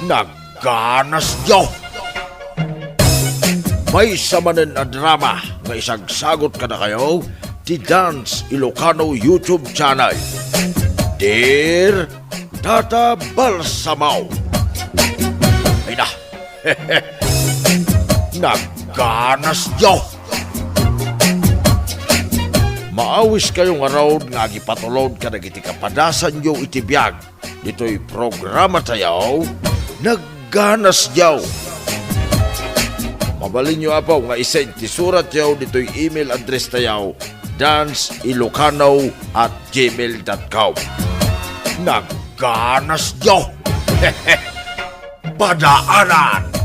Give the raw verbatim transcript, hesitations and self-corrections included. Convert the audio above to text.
Nagganas diyo! Maysa manen a drama nga isagsagut kadakayo ti Dance Ilocano YouTube channel. Dear Tata Balsamo. Ay na. Nagganas diyo! Maawiskayo ngarud nga agipatulod kadagiti kapadasanyo iti biag ditoy programatayo, Nagganas Diyo. Mabalinyo, Apo, nga isend ti suratyo ditoy email address tayo, dance ilocano at gmail dot com. Nagganas Diyo. Padaanan.